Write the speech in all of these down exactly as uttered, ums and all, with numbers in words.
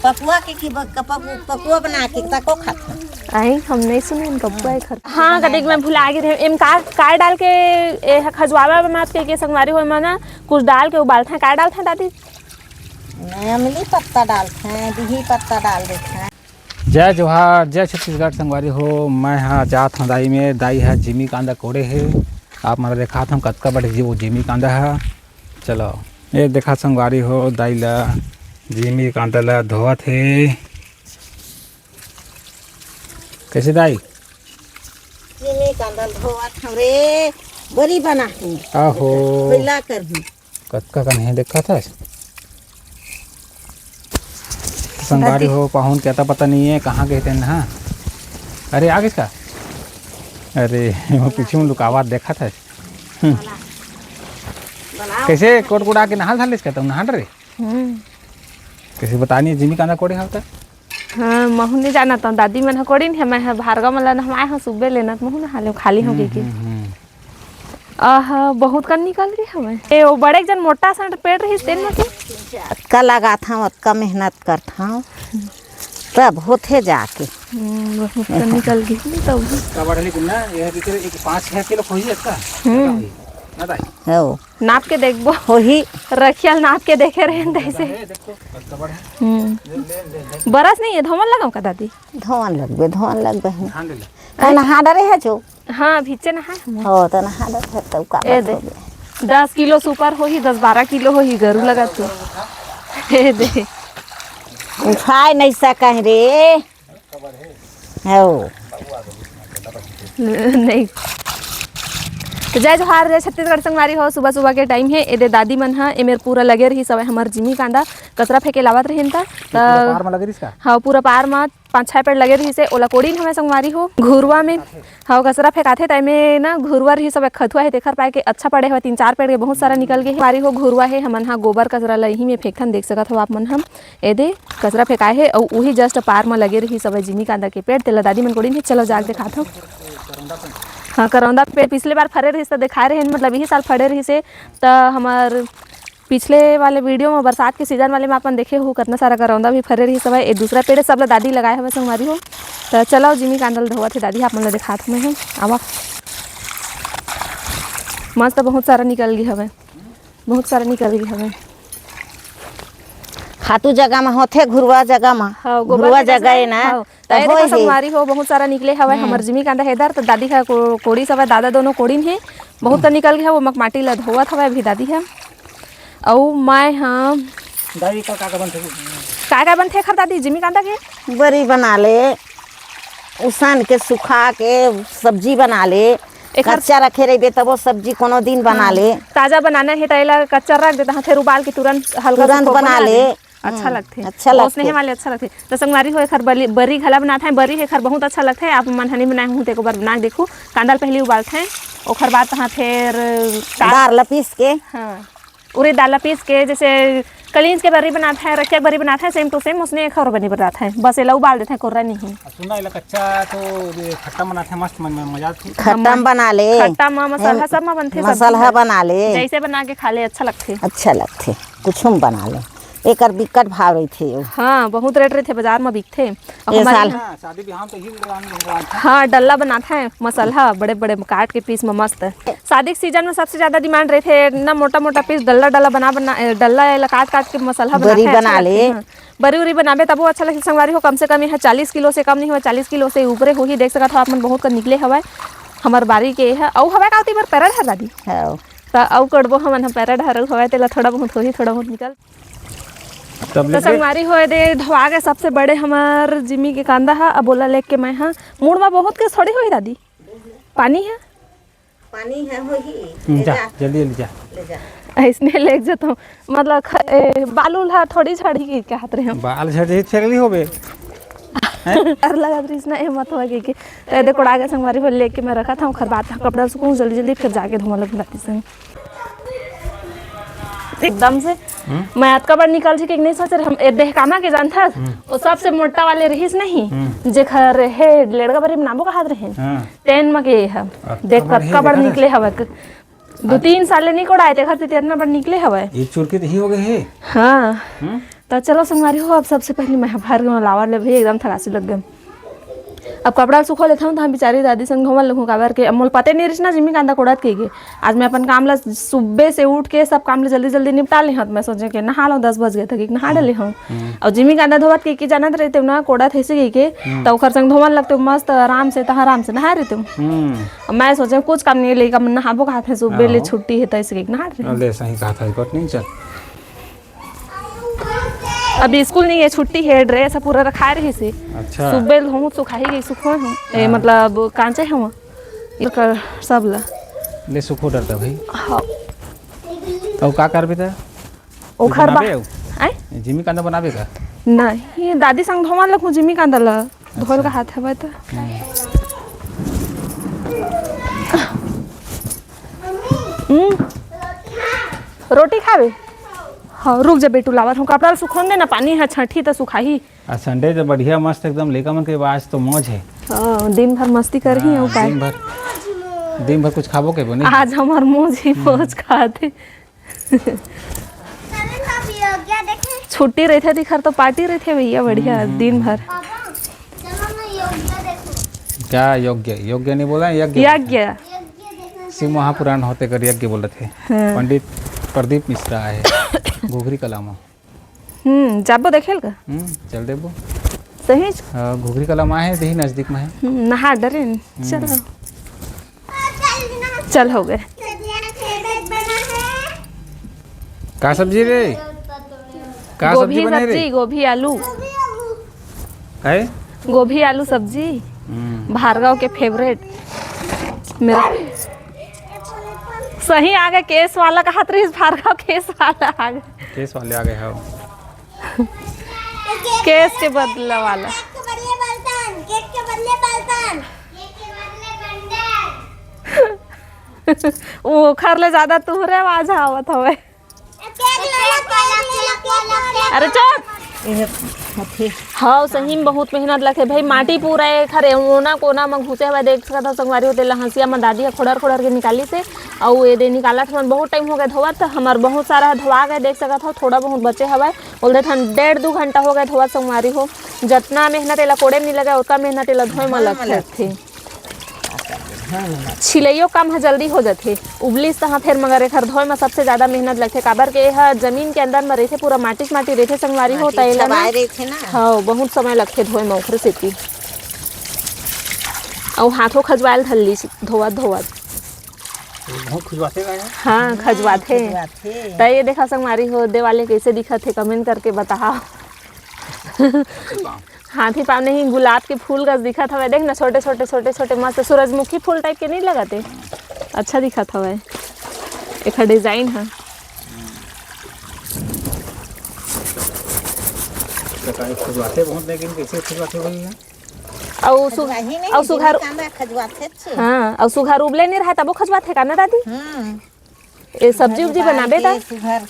पकुआ के की ब-, कपक-, पकुआ बना के तको खात हन। आई, हम नहीं सुने इनका पकुआ एक हर। हाँ, कदेक मैं भुला गे रहे। एम का, का डाल के, ए, ह-, खजुआवा बनात के, के संगवारी हो, मैं ना कुछ डाल के उबालत हन। का डालत हन दादी? मैं अमली पत्ता डालत हन, बिही पत्ता डाल देत हन। जय जोहार, जय छत्तीसगढ़ संगवारी हो। मैं हा जात हूँ दाई में, दाई हा जिमी कांदा कोड़े हे। आप मन ला देखात हूँ कतका बड़े जी वो जिमी कांदा हा। चलो, ये देखा संगवारी हो, दाई ला जिमी कांदा ला धोवत हे। कैसे दाई? जिमी कांदा ला धोवत हूँ रे, बरी बना हूँ। आहो। कोयला कर हूँ। कतका कन हे देखत हस? संगवारी हो, पाहुन के अता पता नहीं है, कहाँ गए तेन हा। अरे, आ गइस का? अरे, वो पीछे में लुकावत देखत हस। हम्म। कैसे कोट कोड़ा के नहा धर लेस का? तुम नहा डरे? हम्म। कैसे बतानी जिमी कांदा कोड़े हाल तक? हाँ, महू नहीं जानत हूँ, दादी मन ह कोड़िन हे, मैं ह भार्गव मन ला नहवाए हूँ, सुबह लेना त महू नहा ले, खाली हो गई के। हम्म, हम्म। आहा, बहुत कन निकल गे हवय। ए, वो बड़े जन मोटा सा पेड़ रहिस, तेन म के? अतका लगात हव, अतका मेहनत करत हव, तब होथे जाके। हम्म, बहुत कन निकल गे, नहीं तब। का बढ़ले गुन्ना, ये भीतर एक पाँच छह किलो खोई है इसका। हम्म। ना दाई? हो। नाप के देखबो। होही। रखियल नाप के देखे रहे तैसे। ए, देखो, कतका बड़ा है। हम्म। ले, ले, ले, ले। बरस नहीं है, धोवन लगाओ का दादी? धोवन लगबे, धोवन लगबे हम। हाँ, ले ले। का नहा डरे है जो? हाँ, भीचे नहाए हम। हो, तो नहा डरे है, तो का ए बात दे। हो गया? दस किलो से ऊपर होही, दस बारह किलो होही, गरू लगा तू। ए दे। उठाए नहीं सकह रे। हो। नहीं। तो जय जोहार, जय छत्तीसगढ़ संगवारी हो। सुबह सुबह के टाइम है, एदे दादी मन ह एमेर पूरा लगे रही सब हमर जिमी कांदा कचरा फेंके लावत रहिन त, त पूरा पार म लगे रहिस का? हाँ, पूरा पार म पाँच छह पेड़ लगे रहिस हे, ओला कोड़िन हवय संगवारी हो। घुरवा में हाँ, कचरा फेंकाथे, त एमे ना घुरवा रहिस हवय, खथुआ हे, तेखर पाए के अच्छा पड़े हवय। तीन चार पेड़ के बहुत सारा निकल गे हे। संगवारी हो, घुरवा हे, हमन हा गोबर कचरा ल इही में फेंकथन, देख सकत हव आप मन ह। एदे कचरा फेंकाए हे, अउ उही just पार म लगे रहिस हवय जिमी कांदा के पेड़, तेला दादी मन कोड़िन हे। चलो जाके देखात हव। हाँ, करौंदा पेड़ पिछले बार फरे रहिस त देखाए रहेन, मतलब इही साल फरे रहिस हे, त हमर पिछले वाले video म बरसात के season वाले म अपन देखे हो, कतना सारा करौंदा भी फरे रहिस हवय। ए दूसरा पेड़ हे, सब ल दादी लगाए हवय संगवारी हो। त चलो, जिमी कांदा ल धोवत हे दादी, आप मन ल देखात हवं मैं ह। आवा, मस्त बहुत सारा निकल गे हवय, बहुत सारा निकल गे हवय। खातू जगह म होथे, घुरवा जगह म। हाँ, गोबर घुरवा के जगह कचरा हे ना, हाँ। त तब ए देखो होए हे। संगवारी हो, बहुत सारा निकले हवय हम्म। हमर जिमी कांदा हे दर, त दादी ह को-, कोड़ी सवय, दादा दोनों कोड़िन हे, बहुत त निकल गे हवय, ओमा के माटी ल धोवत हवय अभी दादी ह। अउ मैं ह दाई का, का, का बनथे? का, का बनथे एखर दादी, जिमी कांदा के? बरी बना ले, उसन के, सुखा के सब्जी बना ले। एखर कच्चा रखे रहिबे तबो सब्जी कोनो दिन बना हाँ। ले। ताजा बनाना हे त एला कच्चा रख दे, तहाँ फेर उबाल के तुरंत हल्का सा तुरंत खोखो बना बना ले। दे। अच्छा हम्म, लगथे। अच्छा ओसने लगथे। वाले अच्छा लगथे। त संगवारी हो, एखर बली-, बरी घला बनात हे, बरी एखर बहुत अच्छा लगथे। आप मन ह नइ बनाए हो त एको बार बना के देखू। कांदा ल पहिली उबालथे, ओखर बाद तहाँ फेर का-, दार ल पीस के। हाँ, उरीद दार ल पीस के, जैसे कलींज के बरी बनात हे, रखिया के बरी बनात हे, same to same ओसने एखर बनी बनात हे, बस एला उबाल देथे, कोर्रा नहीं। आ, सुना, एला कच्चा तो ये खट्टा बनात हे, मस्त मन में मजा आथे। खट्टा म बना ले। खट्टा म, मसाला हम्म, सब म बनथे, सब्जी मसाला ह। बना ले। जैसे बना के खा ले, अच्छा लगथे। अच्छा लगथे। कुछु म बना ले, एकर बिकट भाव रहिथे। हाँ, बहुत rate रहिथे, बाजार म बिकथे। अउ ये हमर साल इहाँ हाँ, शादी बिहाव म तो ही दुकान में दुकान था। हाँ, डल्ला बनात हे, मसलहा बड़े-बड़े काट के piece म मस्त। शादी के season म सबसे ज्यादा demand रहिथे, इतना मोटा-मोटा piece डल्ला-डल्ला बना, बना, ए, डल्ला एला काट-काट के मसलहा बरी बनात हे, अच्छा बना लगथे। ले। हाँ। बरी उरी बनाबे तबो अच्छा लगथे संगवारी हो, कम से कम एहा चालीस किलो से कम नहीं होवय, चालीस किलो से ऊपरे होही। देख सकत हो आप मन बहुत कन निकले हवय हमर बारी के एहा। अउ हवय का ओती बर पैरा डहर दादी? हव। त अउ कड़बो हमन ह पैरा डहर अउ हवय, तेला थोड़ा बहुत होही, थोड़ा बहुत निकल। तब त लेके संगवारी हो एदे धोवा गे सबसे बड़े हमर जिमी के कांदा ह। अब ओला लेके मैं ह मुड़ म बहुत के थोड़ी होही दादी, पानी ह। पानी है होही। हम्म, ले जा, जा। जल्दी, जल्दी जा। ले जा। अइसने लेके जतहूँ, मतलब ख-, ए, बालू ला थोड़ी झड़ही के कहत रहे हम। बाल झड़ही फेर ली होबे। हैं? डर लगत रहिस ना, ए मत होए के, के। त एदे कोड़ा के संगवारी हो लेके मैं रखत हूँ, ओखर बाद कपड़ा सुखूँ जल्दी, जल्दी, फिर जाके धोवा लगूँ दादी संग। एकदम से हम्म? मैं अतका बड़ निकल जी के नहीं सोच रहे हम, ए देहकामा के जानथस, हम्म। वो सबसे मोटा वाले रहिस नहीं, हम्म। जेखर हे लेड़गा बरी बनाबो कहत रहे। हाँ। तेन म के ह। अतका देख, बड़ हे, कतका बड़ देखा निकले हवय। दू तीन साल ले नइ कोड़ाय, तेखर सेती अतना बड़ निकले हवय। एक चुरकी तो ही हो गए हे। हाँ। हम्म? त चलो संगवारी हो, अब सबसे पहले मैं भर गए लावर ले भई, एकदम थकासी लग गए। अब कपड़ा सुखो लेथन, त हम बिचारी दादी संग धोवन लगहूँ, काबर के अब मोल पते नहीं रहिस ना जिमी कांदा कोड़त के, के। आज मैं अपन काम ला सुबह से उठ के सब काम ला जल्दी जल्दी निपटा ले हूँ, त मैं सोचे के नहा लो, दस बज गए थे कि नहा डले हूँ। हम्म। और जिमी कांदा धोवत के, के जानत रहते ना कोड़त हे से के, हम्म। त ओखर संग धोवन लगते मस्त आराम से, तहाँ आराम से नहा रहते हूँ। हम्म। अब मैं सोचे कुछ काम नहीं है, लेकिन नहाबो कहा थे सुबह ले हाँ। छुट्टी है, त ऐसे के नहा रहे हूँ। ले सही कहा था, कोट नहीं चल। अभी स्कूल नहीं है, छुट्टी है, ड्रेस ह पूरा रखा रही से। अच्छा। सुबह धोहूँ, सुखाही गई, सुखो हूँ। ए, हाँ। मतलब, कांचे हूँ। एकर सब ला। ले सुखो डरता भाई। हाँ। अउ का करबे त? ओखर बा-, बनाबे अउ? आय? जिमी कांदा बनाबे का? नहीं, दादी संग धोवन लगहूँ जिमी कांदा ला। धोल अच्छा। का हाथ हवय त। हम्म। हम्म। रोटी खाबे? हाँ, रुक जा बेटू, लावत हूँ। कपड़ा ल सुखोन दे ना, पानी ह छठी त सुखाही। आज संडे त बढ़िया मस्त एकदम लइका मन के आज तो मौज है। हाँ, दिन भर मस्ती करही हाँ, अउ का। दिन भर, दिन भर कुछ खाबो के बने। आज हमार मौज ही हम्म। मौज खाते। छुट्टी रहिथे, तिखर तो पार्टी रहिथे भैया, बढ़िया हम्म, हम्म, दिन हम्म। भर। क्या योग्य? योग्य नहीं बोला, यज्ञ बोलते हैं। यज्ञ। शिव महापुराण होते कर यज्ञ बोलत हे। हाँ। पंडित प्रदीप मिश्रा आए हैं, घुघरी कला में। हम्म, जाबो देखेल का? हम्म, चल देबो। सही च? हाँ, घुघरी कला में है, यही नजदीक में है। हम्म, नहा डरे न। हम्म। चलो। चल हो गए। का सब्जी रे? का गोभी सब्जी बने रे? सब्जी, गोभी आलू। है? गोभी आलू सब्जी। हम्म। भार्गव के फेवरेट। मेरा सही आ गए केस वाला, कहा रहीस भार्गव केस वाला आ गए। केस वाले आ गए, हाँ। केस के बदला वाला। केक के बदले बर्तन, केक के बदले बर्तन। ओखर ले ज्यादा तुहरे आवाज आवत हवे। केक ले लो, केक ले लो, केक ले लो। अरे चुप। हाँ, सही में बहुत मेहनत लगथे भाई। माटी पूरा एक हरे ओना कोना म घुसे हवय, देख सकत हव संगवारी हो। तेला हंसिया म दादी ह खोड़र खोड़र के निकालिस हे। अउ ए दे निकालत हमन बहुत टाइम हो गए धोवत, त हमर बहुत सारा ह धोवा गए, देख सकत हव, थोड़ा बहुत बचे हवय। बोलथे ठन डेढ़ दू घंटा हो गए धोवत संगवारी हो। जतना मेहनत एला कोड़े म नइ लगे, ओतका मेहनत एला धोए म धोए म लगथे। लगथे। छिलइयो काम ह जल्दी हो जथे, उबलिस तहाँ फेर, मगर एखर धोए म सबसे ज्यादा मेहनत लगथे, काबर के एह जमीन के अंदर म रहिथे, पूरा माटी च माटी रहिथे संगवारी हो, माटी त एला ना, दबाए रहिथे ना। हाँ, बहुत समय लगथे धोए म ओखरे सेती। अउ हाथों खजवायल धर लीस धोवत धोवत। बहुत खजवाथे का है? हाँ, हाँ, खजवाथे। खजवाथे। त ये देखा संगवारी हो, देवाले कैसे दिखत हे, कमेंट करके बताओ। हाथी पाँव नहीं, गुलाब के फूल कस दिखत हवय। देख ना, छोटे छोटे, छोटे छोटे, मस्त सूरजमुखी फूल टाइप के नहीं लगत हे? अच्छा दिखत हवय। एखर डिजाइन ह। तो काहे खुजवाते बहुत, लेकिन कैसे खुजवाते वही है? अउ सु-, खजवाही नहीं, अउ सुघर, जिमी कांदा खजवाथे छे। हाँ, अउ सुघर उबले नहीं रहा, तबो खजवाथे का ना दादी? हम्म। ए, सब्जी उब्जी बनाबे त? सुघर,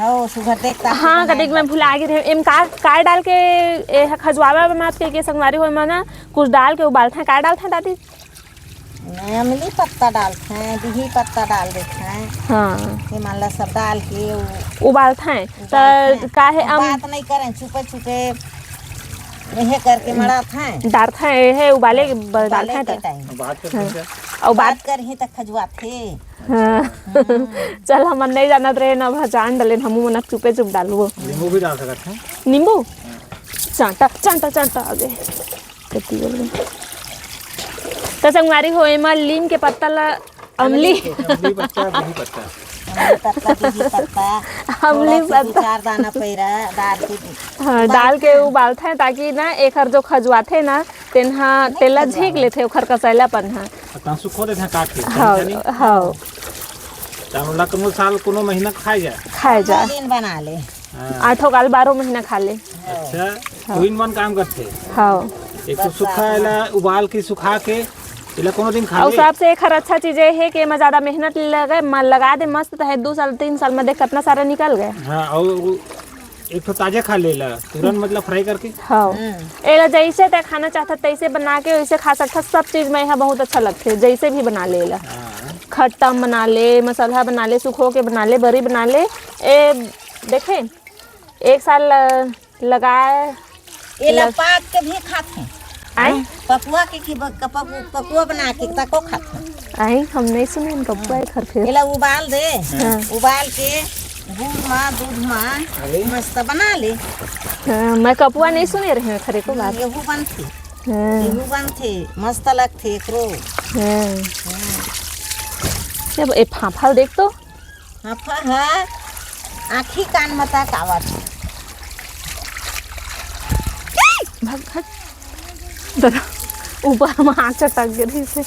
हो, सुघर देख ताकि हाँ, बनाए कतेक मैं बर। भुला गे रहे। एम का, का डाल के ए ह खजवावा बनात के, के संगवारी हो, एमा ना कुछ डाल के उबालथे। का डालथे दादी? अमली पत्ता डालथे, बिही पत्ता डाल देथे। हाँ। ये मान ला सब डाल के उ उबालथे। त उबालथे। काहे हम अम बात नहीं करें, छुपे छुपे यहे करके मड़ाथे। डारथे, यहे उबाले के ब-, उबाले डालथे के त। टाइम। बात करथे हाँ। त। अउ बात बात करही त खजुआथे। हाँ। हम्म। चल, हमन नहीं जानत रहे ना, अब जान डलेन, हमू मन अब चुपे चुप डालबो। नींबू भी डाल सकत हन। नींबू? चांटा, चांटा, चांटा आ गए। कति बोल गए। त संगवारी हो, एमा लीम के पत्ता ला, अमली। अमली पत्ता, बिही पत्ता। अमली पत्ता, बिही पत्ता, अमली थोड़ा सा दू पत्ता। चार दाना पैरा डाल के हाँ, डाल के उबालथे। उबालथे, ताकि ना एखर जो खजुआथे ना, तेन ह नहीं तेला खजुआथे। झींक लेथे ओखर कसैलापन ह। आ, तहाँ सुखो देथे काट के, हाँ, तनी, तनी। हाँ। त ओला कोनो साल, कोनो महीना खाए जाए। खाए जाए। दिन बना ले। हाँ। आठों काल बारह महीना खा ले। अच्छा, हाँ। दू in one काम करथे। हाँ। एक तो सुखा, एला उबाल के, सुखा के, एला कोनो दिन खा अउ ले। सबसे एखर अच्छा चीज ये हे कि एमा ज्यादा मेहनत लगे, म-, लगा दे मस्त, त हे दू साल, तीन साल में देख कितना सारा निकल गए। हाँ, अउ एक ठो ताजा खा लेला, तुरंत मतलब fry करके। हाँ। हम्म। एला जैसे तै खाना चाहता तैसे बना के वैसे खा सकता, सब चीज में यहाँ बहुत अच्छा लगथे, जैसे भी बना ले एला। हाँ। खट्टा बना ले, मसाला बना ले, सुखो के बना ले, बरी बना ले। ए, देखे, एक साल ल-, लगाए। एला लग- पाक के भी खाथे। आई? पकुआ के की ब-, पकु-, पकुआ बना के तको खाथे। आई, हम नहीं सुने हैं पपुआ एखर फेर। एला उबाल दे। हाँ। उबाल के गुड़ मा, दूध मा मस्त बना ले। हाँ, मैं कपुआ नहीं सुने रहे हैं खरे को बात। एहू बनथे। हाँ, एहू बनथे, मस्त लगथे एकरो। हाँ। ये ब-, ए फाफा देख तो। हाँ, फा-, हाँ। आँखी कान मता कावत। भाग, भाग। दादा, ऊपर में हाथ चटक गए थे इसे।